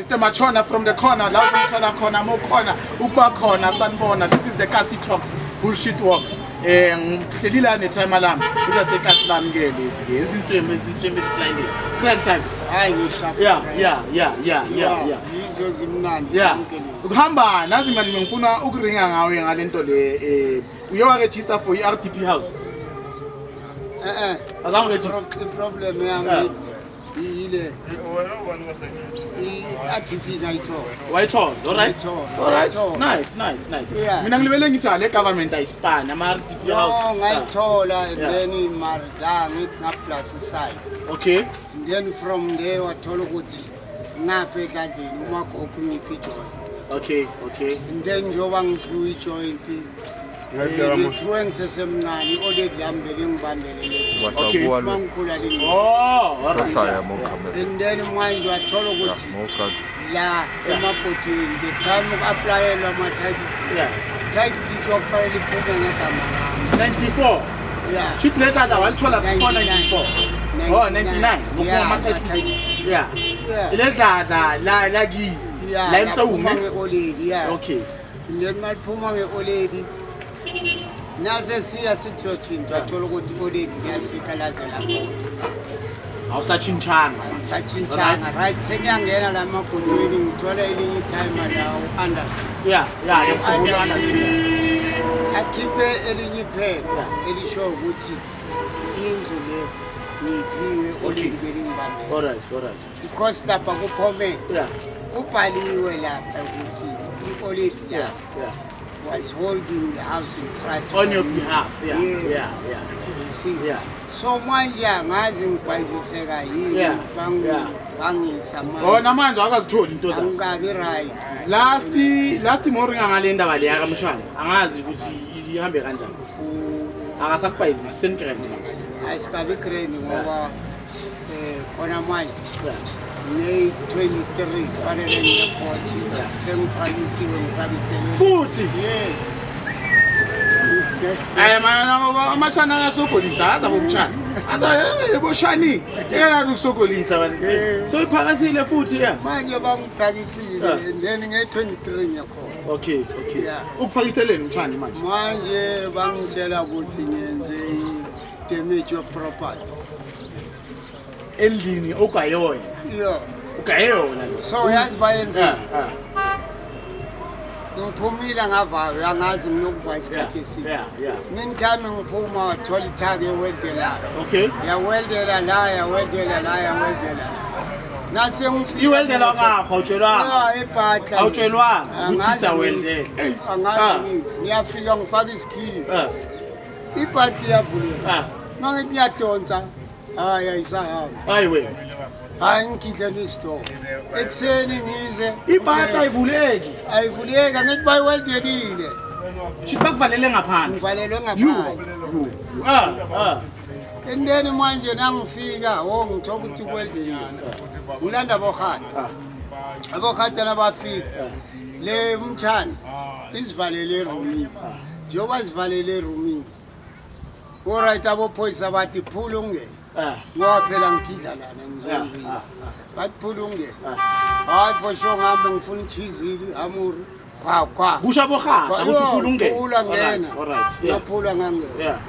Mr Machona from the corner la uzomthola khona mokhona ukuba khona sanibona. This is the Kasi Talks Bullshit Walks. Ngihleli la ne-timer lami izasekasi lami ke lezi ke izinswembu izinswembu ezi-blinded grand time. Hayi, ngishap. Yeah. Yizo zimnandi zonke lezi. Ukuhamba nazi mani, ngifuna ukuringa ngawe ngalento le. Uye wa-register for i-RDP house? Eh. Azange register? I-problem yami yile i-RDP ngayithola. Wayithola, alright. Ngayithola, Alright. ngayithola. Nice. Yeah. Mina ngilibele ngithi le government ayispani ama-RDP No, house. ngayithola and then marda ngithi ngaplus side. And then from there wathola ukuthi ngapha edladleni umagogo ngiphi i-joint. And then njengoba ngiphiwe i-joint, ngiphiwe ngisesemncane, i-oledi yami belingibambelele uma ngikhula lingi. Oh, alright. And then manje wathola ukuthi la emabhodweni, the time uku-applyelwa ama-title deed, title deed kwakufanele iphume ngegama lami. 94. Yeah. Shuthi le dladla walithola before 94? Oh, 99. Yeah, Ngokuphuma ama-title ama-title. deed. Yeah. Yeah. Le dladla la laki Yeah, la laphuma emhlawumbe. nge-oledi, yeah. And then maliphuma nge-oledi, nase siya sithi siyotshintsha, wathola ukuthi i-oledi liyasika laze lakhona. Awusatshintshanga. Satshintshanga, right. Sengiyangena la emabhodweni, ngithola elinye itimer la, u-Anderson. Yeah, ngiyakhumbula Anderson. Anderson. Akhiphe elinye iphepha elisho ukuthi indlu le ngiyiphiwe, oledi belingibambele. Alright. Because lapha kuphome kubhaliwe lapha ukuthi i-oledi lapha was holding the house in trust On your for me. behalf. Yeah. Yes. You see? So manje angazi ngibhayiziseka yini. Bangisa manje. Bona manje akazitholi into zakho. Angikabi right. Last morning ngale ndaba leya kaMshana. Angazi ukuthi ihambe kanjani. Akasakubhayizisi senigrand manje. Ayisikabi grand ngoba khona manje ngeyi-23 kufanele ngiye court, sengiphakisiwe, ngiphakiselwe. Futhi Yes. Ay mana, amashana ayasokolisa, aza bomshana. Aza boshani. Yena ukusokolisa bani. So iphakasile futhi, yeah. Manje bangiphakisile and then nge-23 ngiyakhona. Okay. Yeah. Ukuphakiseleni umshana manje? Manje bangitshela ukuthi ngenze i-damage of property. Endlini ogayona. Yeah. Ugayona lo. So yazi bayenze ngiphumile ngavayo, angazi nginokuva isikhathi eside. Meantime ngiphuma wathola ithake eweldelayo. Yaweldela la, yaweldela la, yaweldela la, nase ngifika. Iweldela ngapha, awutshelwanga. Yeah, ebhatla. Awutshelwanga ukuthi Angazi isaweldelela. ngithi. Angazi ngithi ngiyafika ngifaka isikhiye, ibhatla iyavuleka. Mangithi ngiyadonsa, hayi, ayisahamba. Hayi wena. Hayi, ngigidle next door ekuseni ngize. Ibhatla ayivuleki. Ayivuleki, angithi bayiweldelile. Shithi bakuvalele ngaphandle. Ngivalelwe You. ngaphandle. You. And then manje nangifika, wo, ngithola ukuthi kweldelile, ngilanda abohata. Abohata nabafika, le mthana izivalele erumini, njengoba zivalele erumini, alright, abophoyisa bathi phula ungene. Ngoba phela ngigidla lana, ngizenzile, bathi phula ungene. Hayi, for sure, ngihambe ngifuna ichizili hamuri, khwa khwa. Kusho abohata ukuthi uphula ungene. Phula ngena. Alright. Yeah. Ngaphula ngangena. Yeah.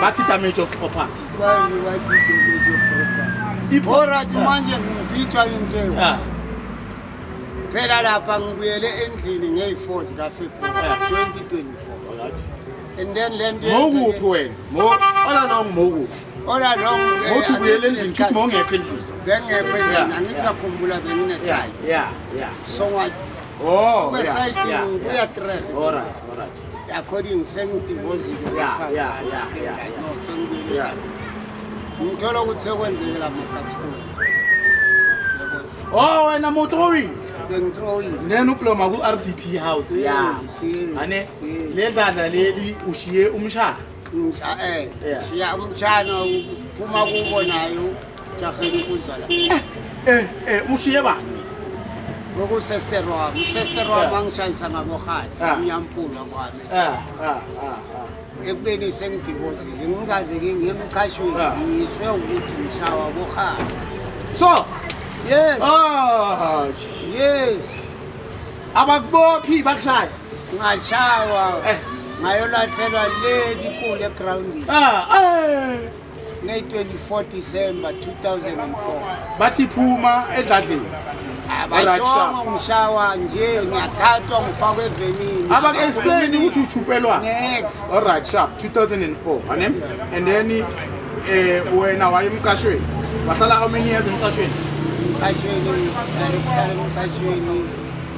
Bathi damage of property. Bathi damage of property. Alright, manje ngibhithwa into eyo. Phela lapha ngibuyele endlini ngeyi-4 zikaFebruwari 2024. And then le nto Mowukuphi wena? Mo all along mowukuphi? All along Mawuthi ubuyele endlini, angithi shuthi mawungekho endlini. Bengekho endlini. Angithi uyakhumbula, bengine-site. So Oh, suke esayitini ngibuya trehe. All right. According sengidivozile. No, sengibuyele endlini, ngithola ukuthi sekwenzeke la makatholi. Oh, wena motowing. Bengithrowile. Then uploma ku RDP house. Yeah. Yes. Ane Yes. le dladla leli ushiye umshana. Shiya umtshana, uphuma kubo nayo, jahela ukuza la. Ushiye bani? Bekusester wami, usester wami angishayisa ngabohata. Ngiyampulwa kwami. Ekubeni sengidivozile, ngingaze ke ngiye emqashweni. Ngiswe ukuthi ngishawa bohata. So, Yes. ah, Abakubophi bakushaya. Ngashawa. Yes. Ngayolahlelwa le dikule egrawundini. Ah, eh. Ngeyi-24 December 2004. Bathi phuma edladleni. Abashongo ngishawa nje ngiyathathwa ngifakwe evenini. Abak-explain ukuthi uchupelwa. Next. Alright, sharp 2004, ane? And then wena waye emqashweni. Wahlala how many years emqashweni? Emqashweni, ngihlala emqashweni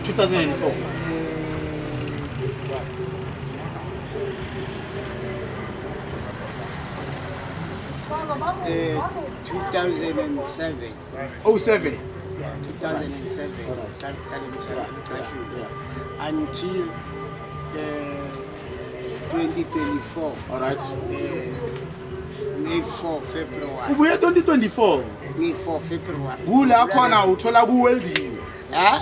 2004. Eh 2007. 07. Yeah, 2007. Ngihlala emqashweni until 2024. Alright. Ngeyi-4 February. Ubuye 2024. Ngeyi-4 February. Kula khona uthola kuweldiwe. Eh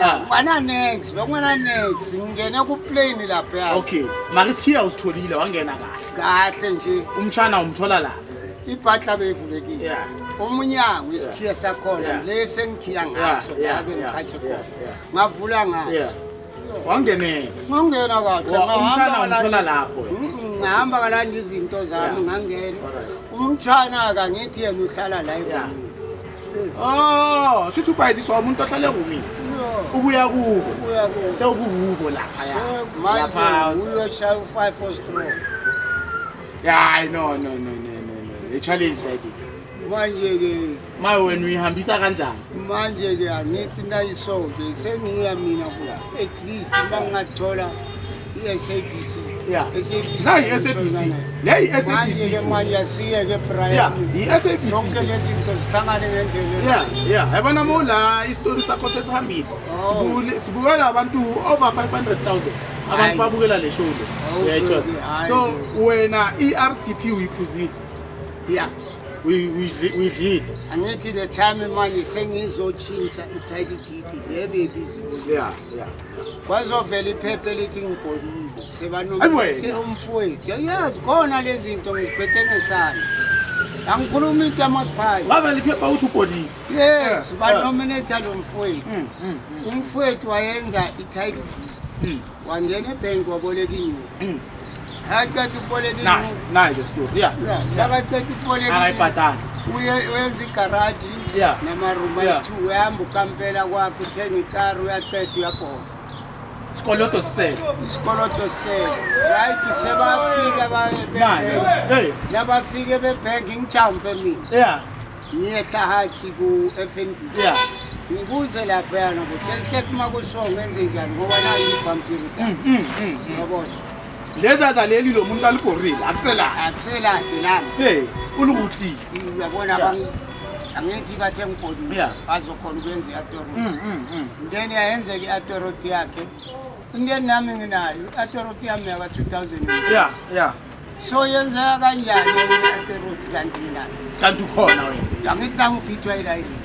Ah. ngwana next, bengwana next. Ngingene ku plane lapha. Okay. Mara isikhiya usitholile wangena kahle. Kahle nje. Umshana umthola lapha. Ibhatla beyivulekile. Yeah. Umunyango isikhiya sakhona Yeah. lesi engikhiya ngaso Yeah, ngabe yeah, ngichatshe yeah, khona. yeah. Ngavula ngaso. Yeah. Wangenela. Ngangena kahle. Umshana ngahamba umthola ngalanda- lapho. Ngahamba ngalanda izinto zami Yeah. ngangena. Alright. Umshana ka ngithi yena uhlala la Yeah. erumini. Oh, shuthi ubhayiziswa umuntu ohlala erumini. Yeah. Ubuya kubo. Ubuya kubo. Sewukukubo lapha ya. Manje Lapha. uyoshaya u-5 for straw. Yeah, no no no no no no. I challenge that. Manje ke Maye wena uyihambisa kanjani? Manje ke angithi nayisoke sengiya mina ukuthi at least mangingathola i-SABC. Yeah. SABC. Nayi i-SABC. Leyi i-SABC. Manje ke manje asiye ke Brian. Yeah, i-SABC. Zonke lezi zinto zihlangane ngendlela. Yeah. Yabona mawula isitori sakho sesihambile. Sibule sibukela abantu over 500,000. Abantu Hayi. babukela le show le. Hawu, Uyayithola. hayi. So wena i-RDP uyiphuzile. Yeah. Uyidlile. Angithi the time manje sengizotshintsha i-title deed le bebizwe. Yeah. Kwazovela iphepha elithi ngibholile. Ayi Sebanomthe wena. umfowethu. Yazi khona lezi zinto ngiziphethe ngesandla. Angikhuluma into amasiphayi. Wavela iphepha uthi ubhodile. Yes, Yeah, banominate lo mfowethu. Umfowethu wayenza i-title deed. Wangena ebhenki waboleka inyuku. Akaqeda ukuboleka Nayi, inyuku. nayi le story. Yeah. Yeah, nakaqeda ukuboleka inyuku. Akayibhadali. Uye wenza igaraji Yeah. namarumu Yeah. ayi-two uyahamba ukampela kwakhe uthenga ikari uyaqeda uyabhola. Sikoloto sisele. Isikoloto sele. Right sebafika Nayi. Hey. Labafike bebhenki ngijampe mina. Yeah. Ngiye ehlahathi ku-FNB. Yeah. Ngibuze laphayana ukuthi enhle kuma kuso ngenze njani ngoba nazi ibhampiri zami. Uyabona? Leza leli lo muntu alibhorile akusela. Akuselade lami. Hey, ulukuhlile. Uyabona Yeah. angithi bathe ngibholile Yeah. bazokhona ukwenza i-atoroti. Then yayenzeka i-atoroti yakhe. Then nami nginayo i-atoroti yami yaka-2000. Yeah. So yenzeka kanjani i-atoroti kanti nginayo? Kanti ukhona wena. Angithi nangibhithwa ilayini.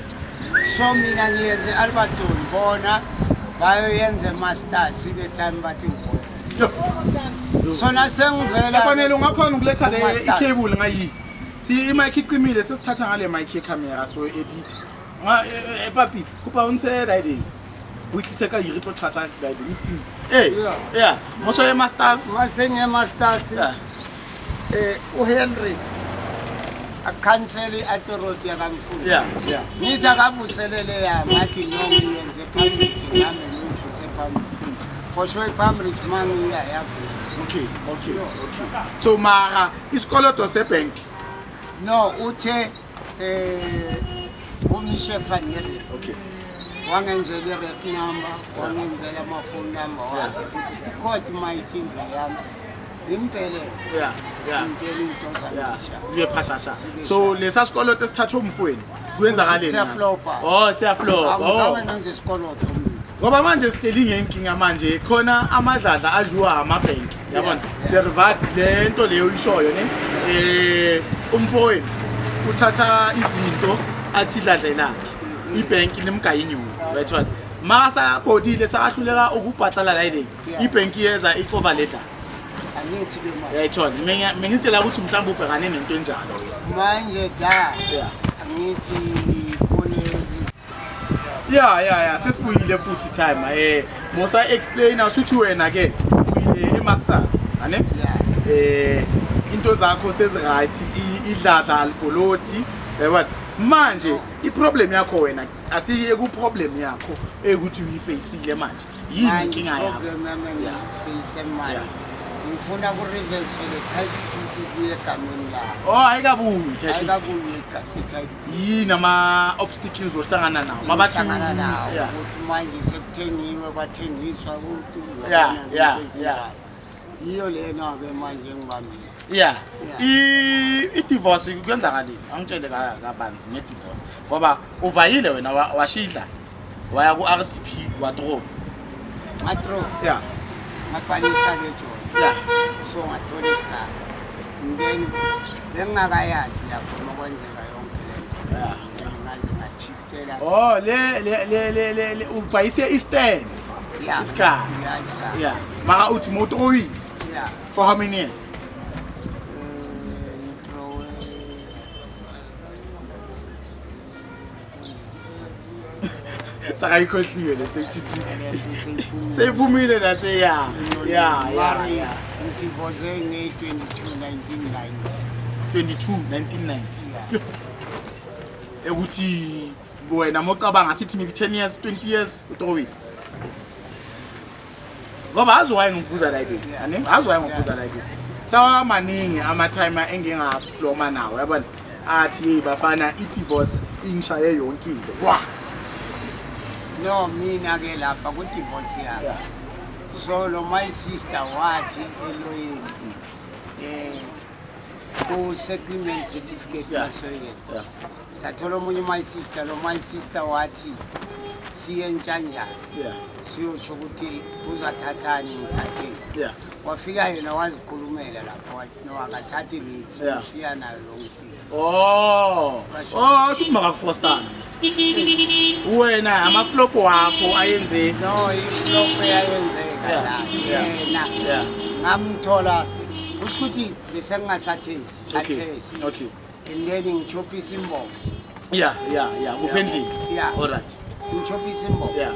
So mina ngiyenze Alberton bona bayoyenza masters ile time bathi ngibona. Yo. So nasengivela Kufanele ungakhona ukuletha le Masters. i-cable ngayi. Si i-mic icimile sesithatha ngale mic ye-camera so edit. Nga papi, kupa o ntshe riding. O itlise ka iri tlo charger riding team. Hey, Yeah. yeah. Moso ye masters. masengiye masters Yeah. uHenry akhansele i-atoroti yakamfundi. Yeah. Ngithi akavuselele yami athi no ngiyenze phambili nami ngiyivuse phambili. For sure iphambili mangiya yavuka. Okay. So mara isikoloto sebank. No uthe uMichel van Heerden Okay. wangenzela i-ref number wangenzela ama-phone number wakhe ukuthi ikhodi mayithi indlu yami ngimpelele Yeah. ngitele into zami Yeah. zishaya. Zibe phashasha. So lesa sikoloto esithathwe umfweni kuyenzakaleni? Siyaflopa. Oh, siyaflopa. Oh. Angizange ngenze isikoloto mina. Ngoba manje sihleli ngenkinga manje khona amadladla adliwa amabhenki yabona Yeah, the reward le nto leyo uyishoyo ne umfowenu uthatha izinto athi idladla lakhe ibhenki limgaya inyuku right makasabhodile sakahluleka ukubhatala la ile Yeah. ibhenki yeza ixova ledladla Angithi ke manje uyayithola mengizitshela ukuthi mhlawumbe ubhekane nento enjalo manje da Yeah. angithi kulezi Ya, sesibuyile futhi time. Musa explain asuthi wena ke uyile e-masters, ane? Yeah. Into zakho sezi right, idladla aligoloti. Yabona? Manje i-problem yakho wena asiye ku problem yakho ekuthi uyifaceile manje. Yini inkinga yakho? Problem yami engiyiface manje, ngifuna ku-reverse le title deed kuye egameni lami. Oh, ayikabuyi title deed. Ayikabuyi i-title deed. Yini ama obstacles ohlangana nawo? Mabathi Ngihlangana nawo ukuthi manje sekuthengiwe, kwathengiswa ukuthi uyabona into ezinjalo. Yiyo lena-ke manje engibambile. Yeah. I-divorce kwenzakalini? Angitshele kabanzi nge-divorce. Ngoba uvayile wena washiya idlala. Waya ku-RDP wa-draw. Nga-draw. Ngabhalisa-ke jona. So ngathola isigaba. And then bengingakayazi lapho makwenzeka yonke le nto. Then ngaze ngachiftela. Oh, le ubhayise i-stands. Yeah. Isigaba. Yeah, isigaba. Yeah. Mara uthi moto oyile. Yeah. For how many years? Ngidrawe Sakayikhohliwe le nto shithi. Le nto seyiphumile. Seyiphumile la ya. Ya, Mara ya. ngidivorce nge-22 1990. 22 1990. Yeah. Ekuthi wena mocabanga sithi maybe 10 years, 20 years utrowile. Ngoba azi why ngikubuza la idea. Ane? Azi why ngikubuza la idea. Sawa maningi ama timer engingabloma nawo yabona. Athi hey bafana i-divorce ingishaye yonke into. Wa. No, mina ke lapha ku divorce yami. So lo my sister wathi eloyeni ku settlement certificate masoyena. Sathola omunye my sister, lo my sister wathi siye ntshanjana. Siyotsho ukuthi uzathathani ngithatheni. Wafika yena wazikhulumela lapho wathi no akathathi niks, ushiya nayo yonke into. Oh. Basho. Oh, shuthi makakufostana mos. Wena ama-flop wakho ayenze. No, i-flop eyayenzeka la. Yena. Ngamthola kusho ukuthi bese ngingasathezi, athezi. And then ngichophisa imbongo. Yeah. Kuphi endlini? Yeah. All right. Ngichophisa imbongo.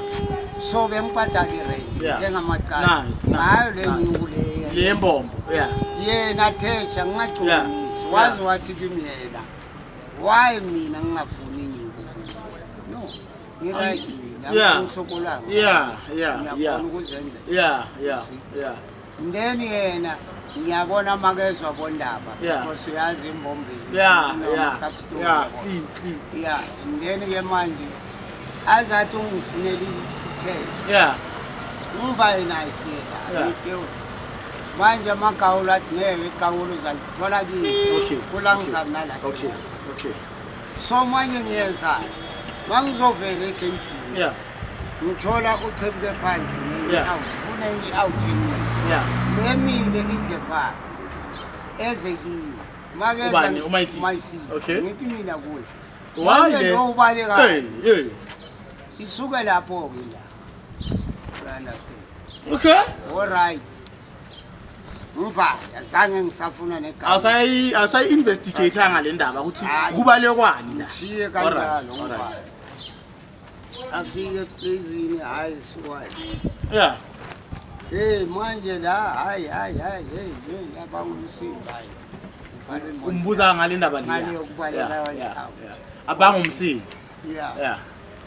So bengibhadala i-rent, ngithenga amacala. Nice, nice, Ngayo le nice. nyuku le. Le mbombo. Yeah. Yena athesha ngingagcoki niks. Wazi wathi kimi yena, why mina ngingafuni inyuku kuye? No, ngi-right mina, angisokolanga. Ngiyakhona ukuzenzela. See? Then yena ngiyabona makezwa bondaba because uyazi imbombeni. Unama cup store. Clean, clean. Yeah, and then ke manje azathi ungifunela i-cash. Umva yena ayisiyeka, ayike wena. Manje amagawulo athi ngeke igawulo uzalithola kimi. Kula ngizami nala. So manje ngiyenzayo. Mangizovela egeyidini. Ngithola uchebuke phansi ngenye out. Kunenye out eningi. Lemile idle phansi. Eze kimi. Makeza Ubani? My sister. My sister. Ngithi mina kuye. Why Manje le? lo ubaleka. Hey, hey. Isuke lapho ke la. You understand? All right. Ngivaya, azange ngisafuna negama. Awusayi investigate ngale ndaba ukuthi Hayi. kubalekwane la. Ngishiye All right, kanjalo, all right. ngivaya. Afike eplazini, hayi siwazi. Hey, manje la, hayi, hayi, hayi, hey, hey, abangumsindo, hayi. Ngivale imoto. Umbuza ngale ndaba le. Ngale yokubaleka wale out. Abangumsindo.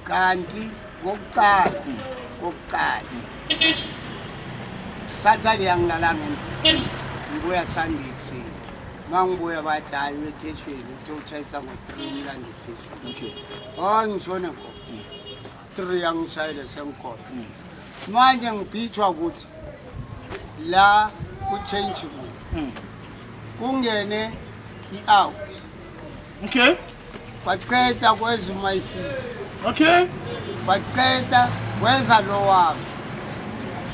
Kanti kokuqala. Saturday angilalanga endlini. Ngibuya Sunday ekuseni. Mangibuya bathi hayi uyetheshweni, uthe utshayisa ngo-3 umlando etheshweni. Oh, ngishone khona. 3 angishayele sengikhona. Manje ngibhijwa ukuthi la ku-change room. Kungene i-out. Kwaqeda kweza my sister. Kwaqeda kweza lo wami.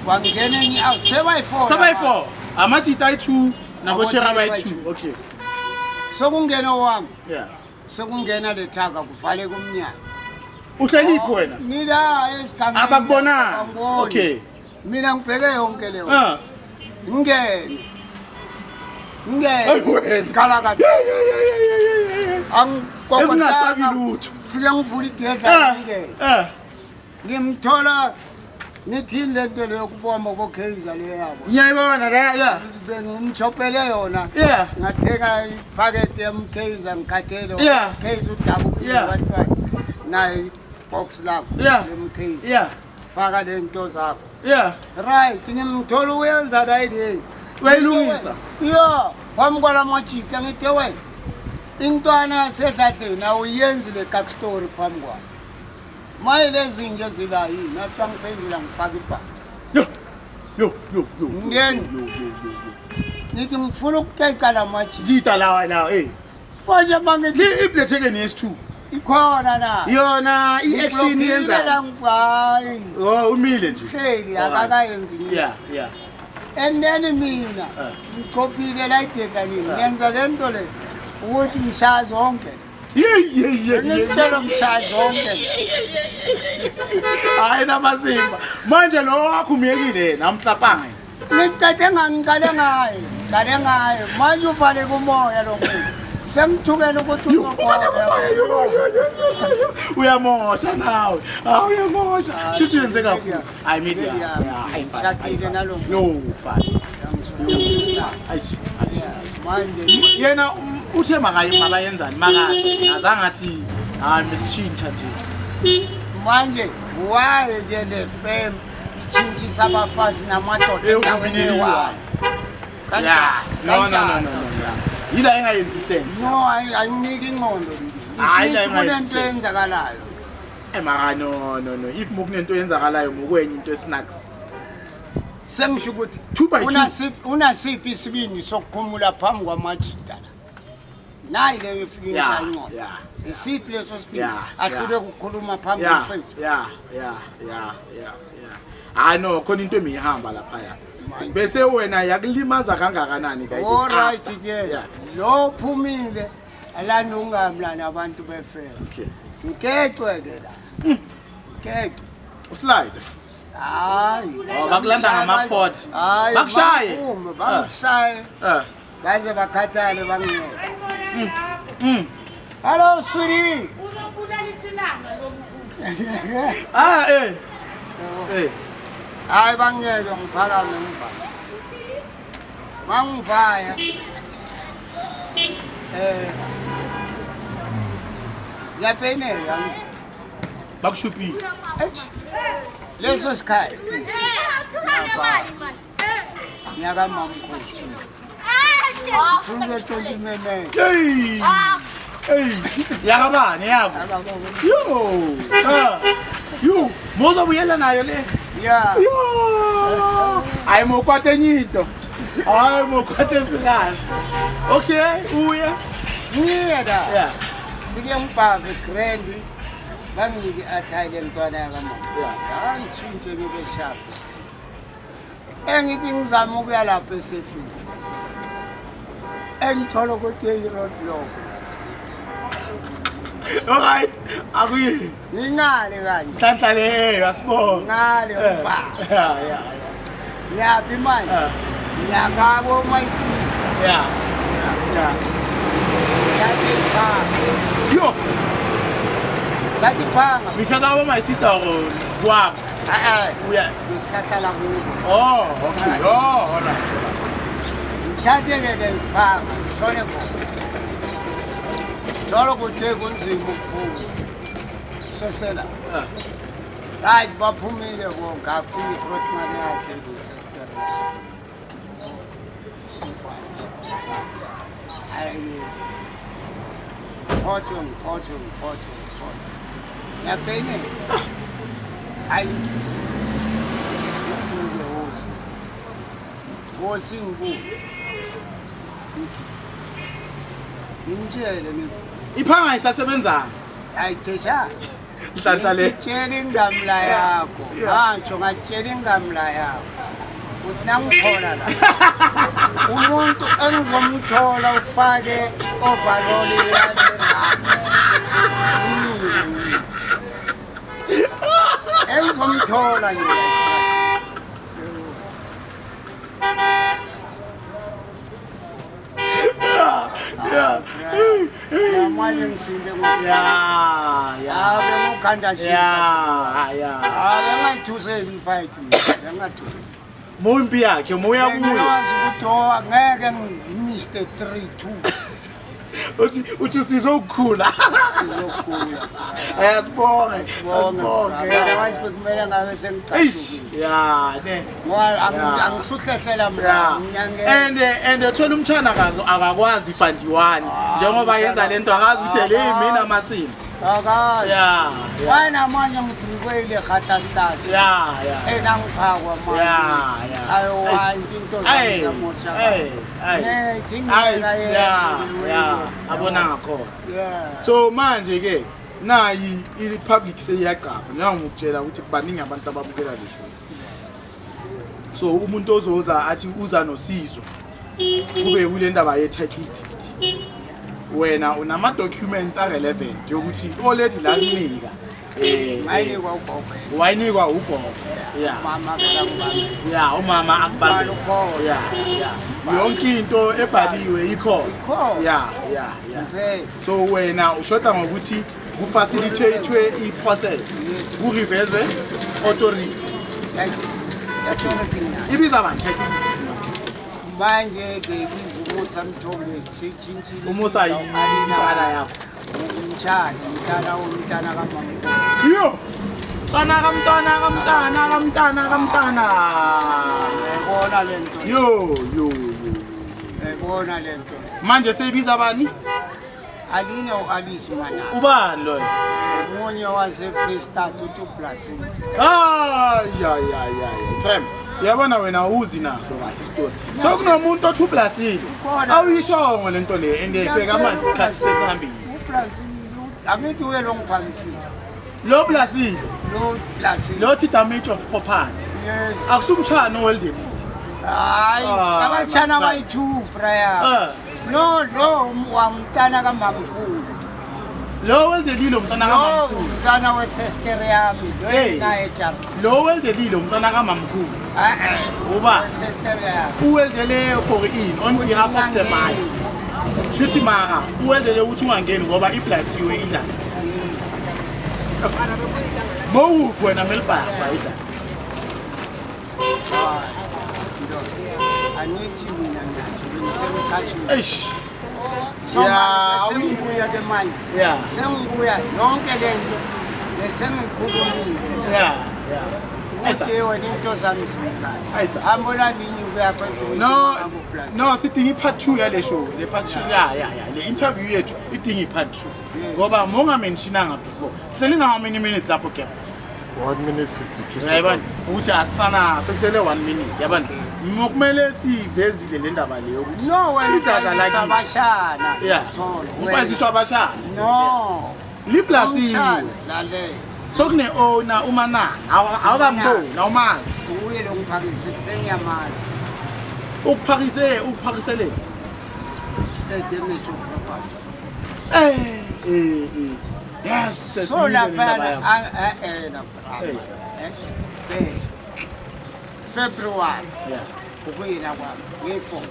Kwangena enye i-out. Sebayi-four Sebayi lapha. 4. Amajita ayi-2, naboshera Aboshera bayi-2. bayi-two. Sekungena owami. Sekungena le thaka kuvale kumnyango. Uhleli phi wena? Ngila esigangeni. Abakubonanga. Abangiboni. Mina ngibheke yonke leyo. Ngingene. Ngingene. Hayi wena. Ngikhala kabi. Hey, hey, hey, hey, hey, hey, hey. Angikokotanga. Ezingasabi lutho. Fike ngivule igedla ngingene. Ngimthola ngithini le nto leyo kubomba boKaizer le yabo. Ngiyayibona la, yeah. Bengimchopele yona. Yeah. Ngathenga iphakethe yemKaizer ngikhathele. Yeah. Kaizer udabukile Yeah. bantwana. Nayo ibox lakho Yeah. lemKaizer. Yeah. Faka le nto zakho. Yeah. Right, ngimthola uyenza la ile. Uyayilungisa? Yeah, phambi kwalamajita ngithe wena. Intwana yasedladleni awuyenzi le kak story phambi kwayo. Maye lezi nje zila yini athiwa ngiphendula ngifaka ibhadi. Yo. Yo, yo, yo. Ngeni. Yo, yo, yo, yo. Ngithi ngifuna ukukeca la majita. Jita lawa lawa, eh. Manje mangithi Le ibletheke ne-S2. ikhona na. Yona i-action Ngiblokile yenza. la hayi. Oh, umile nje. Hleli Alright. akakayenzi nje. Yeah, yeah. And then mina Eh. ngiqophile la idedlanini ngenza le nto le ukuthi ngishaya zonke. Yeah, yeah, yeah. yeah. Ngitshela ngishaya zonke. Hayi namazimba. Manje lo wakho umyekile yena, amhlapanga yena. Ngicede ngangiqale ngaye, ngiqale ngaye. Manje uvaleke umoya lo muntu. Sengithukela ukuthi uzobona. Uyamosha nawe. Hawu uyamosha. Shuthi yenze kakhulu. Hayi media. Media. Yeah, hayi fine. Ngishadile nalo muntu. Yo, fine. Ayish, ayish. Manje Yena uthe makaye makayenzani makasho. Azange athi hayi mesishintsha nje. Manje why ke le fame itshintshisa abafazi namadoda endaweni eyi-one? Yeah. No, no, no, no, no. Yila engayenzi sense. No, ayiniki ingqondo Hayi, leli. la Kunento ingayenzi sense. eyenzakalayo. Eh maka no no no. If mokunento eyenzakalayo ngokwenye into esnacks. Sengisho ukuthi Two by two. unasiphi isibindi sokukhumula phambi kwamajita la. Nayi leyo efike Yeah, ngishaya ingqondo. yeah, Isiphi leso sibindi Yeah, ahlule yeah. ukukhuluma phambi Yeah, kwethu. yeah, yeah, yeah, yeah, yeah. Hayi no, khona into emihamba lapha ya. Bese wena yakulimaza kangakanani guys? All right ke. Yeah. Lo phumile alanda ungamlani abantu befela. Okay. Ngikecwe ke la. Ngikecwe. Uslides. Hayi. Oh, bakulanda ngama-pot. Hayi. Bakushaye? bangiphume, Bangishaye. Eh. Baze bakhathale bangiyeke. Hello sweetie. Uzobulalisa ilanga lo mkhulu. Ah eh. Eh. Hayi bangiyeke ngiphakame ngivaya. Mangivaya. Eh. Ngiyapenela. Bakushupile. Eish. Leso sikhathi ngiyakamamkhulu. Funa 20 meme. Hey. Hey. Yakabani yakho? Yo. Ah. Yo, mozobuyela nayo le. Yeah. Yo. Hayi mokwate enye into. Hayi mokwate singazi. Okay, uye. Ngiye la. Yeah. Fike ngibhave grand banginike i-attire mntwana yakamama. Yeah. Angitshintshe ngibe sharp. Engithi ngizama ukuya lapho esefile. Engithola ukuthi i-road block. All right. Akuyi. Ngingale kanje. Nhlanhla leyo asibonge. Ngale mfana. Yeah, yeah, Ngiyaphi manje? yeah. Ngiyakabo my sister. Yeah. Yeah. Thathe iphanga. Yo, Thathe iphanga. ngithatha abo my sister or kwakho. Eh Uya. ngisahlala kubo. Oh, okay. Oh, all right. Ngithathe ke le iphanga ngishone khona. Njalo kuthe kunzima ukuphuma. Sosela. Ah. Hayi baphumile konke akufika ihrotman yakhe le-sister. Sifayisi. Hayi. Ngiphothwe ngiphothwe ngiphothwe ngiphothwe. Ngiyapeyinela. Hayi. Ngivuke hosi. Hosi ngibuke. Ngimtshele ngithi Iphanga isasebenzanga. hayi thesha. Nhlanhla le. Ngitshela ingamla yakho. Ngatsho ngatshela ingamla yakho. Uthi nangithola la. Umuntu engizomthola ufake overall yami. Engizomthola nje la esitradini. Yeah. Manje ngisinde ngoku. Yeah, yeah. Ave Ukhanda shisa. Ya. Ah, bengayithuseli i-fight mina, bengathusi. Muyimpi yakhe, muya kuyo. Bengazi ukuthi oh angeke ngimiste 3-2. Uthi sizokukhula. Sizokhula. Ayasibonga. Sibonge. Otherwise bekumele ngabe Eish, sengicacile. ya ne. Ngoba Yeah. angisuhlehlela mina Yeah. nginyangela. And uthola umtshana akakwazi ifandiwani njengoba yenza lento, akazi ukuthi le mina amasini. Akazi. Ya. Wena manje ngidrikwele khatastas. Ya. Enangiphakwa manje. Ya. Sayowanti into Ay, zamotsha. ay, ay. Nethi Ay, ngiyeka ya, abona ngakhona. Yeah. So manje ke nayi i-public seyiyaqapha, njengoba ngikutshela ukuthi baningi abantu ababukela le show. So umuntu ozoza athi uza nosizo kube kule ndaba ye-title deed, wena unama-documents a-relevant yokuthi already la kunika Ngayinikwa ugogo. Wayinikwa ugogo, ya. Mama bekangibambe. Ya, umama akubambe. Ubhala ukhona. Ya, yonke into ebhaliwe ikhona. Ikhona. Ya. Ngiphethe. So wena ushoda ngokuthi kufacilitate i-process, kureverse authority. Thank you. Authority nginayo. Ibiza bani title deed? Manje bebiza uMusa Mthombe, seyitshintshile. Umusa yimpala yakho? Umtshana, umntana womntana kamamkhulu. Yo, mntana kamntana kamntana kamntana kamntana. Uyayibona le nto? Yo yo yo. Uyayibona le nto? Manje seyibiza bani? Aline u-Alice Manana. Ubani loyo? Omunye wase-Free State, uthi uBrazil. Ay ay ay ay, time uyabona wena uzi naso kahle isitori, so kunomuntu othi uplasile. Ukhona. Awuyishongo lento le, and bheka manje isikhathi sesihambile. UBrazil, angithi uye lo ngiphakisile. Lo plasile? Lo Brazil. Lo thi damage of property. Yes. Akusumtshana oweldelile? Hayi. Ah, abatshana Mthana. abayi-two, Brian. No, lo wamntana kamamkhulu. Lo weldelile umntana Lo kamamkhulu? umntana wesestere yami lo. Hey. Naye ejardini. Lo weldelile umntana kamamkhulu? Uba? Wesestere yami. Uweldele for in on behalf of the man, shuthi mara uweldele ukuthi ungangeni ngoba iplasiwe indaba. Mowuphi wena melibhasa indaba? Angithi mina nje bengisemqashweni. Eish. So Ya, manje sengibuya ke manje. Sengibuya yonke lento besengikhulumile. Ya. Ayisa. Ukuthi wena into zami zimekahle. Ayisa. Hamba inyuku yakho ebheki. No, no, sidinga i-part 2 yale show, le part 2. Ya, le interview yethu idinga i-part 2 ngoba mongamentionanga before. Selinga how many minutes lapho gap? 1 minute 52 Uyayibona seconds. ukuthi asana sekusele 1 minute, yabona, kumele siyivezile le ndaba leyo ukuthi No, wena idladla uqaliswa lakini. abashana. Ya. Thola, Ukwenziswa abashana. No. Liplasini. Umshana, lale. Sokune-owner umanana, awukamboni, awumazi? Uye lo ngiphakisile, sengiyamazi. Ukuphakise, ukuphakiseleni? E-damage of property. Yes. So sesiyile le ndaba laphayana yakho. Na Hey. brother, February ukuyila kwami ngeyi-4,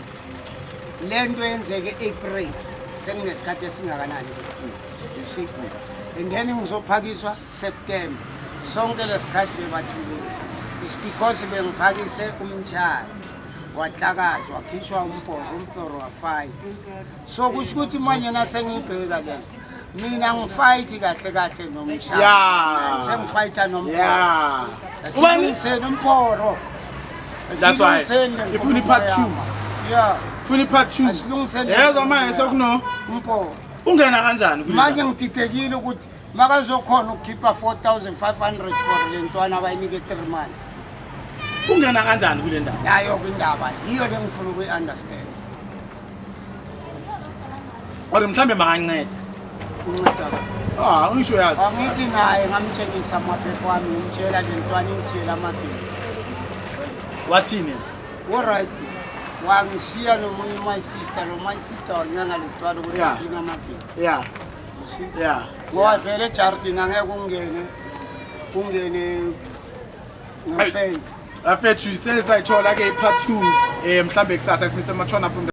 le nto yenzeke April, senginesikhathi esingakanani, you see? And then ngizophakiswa September. Sonke lesikhathi bebathulile. It's because bengiphakise umtshana, wahlakazwa, wakhishwa umporo, umporo wafayita. So kusho ukuthi manje nasengiyibheka le nto, mina ngifayithi kahle kahle nomshana. Sengifayitha nomporo. Ya, ubani? Asilungiseni umporo. That's why. Asilungiseni le Ifuna i-part nkulumo two. yami. Yeah. Funa i-part 2. Asilungiseni le Yezwa nkulumo manje yami. sekuno Umporo. Ungena kanjani kule Manje ndaba? ngididekile ukuthi makazokhona ukukhipha 4500 for le ntwana abayinike 3 months. Ungena kanjani kule ndaba? Nayo kwindaba yiyo le ngifuna ukuyi-understand. Or mhlambe makanceda. Unceda? Ah, ngisho yazi. Angithi naye ngamtshengisa amaphepha wami, ngimtshela le ntwana ingithiyela amageni. Wathini? Alright, wangishiya nomunye my sister, lo my sister wancenga le ntwana ukuthi akhine amageni. You see? Ngoba vele ejardini angeke ungene ngefence. Afethu, sesayithola ke i-part 2 mhlambe kusasa. It's Mr Machona from the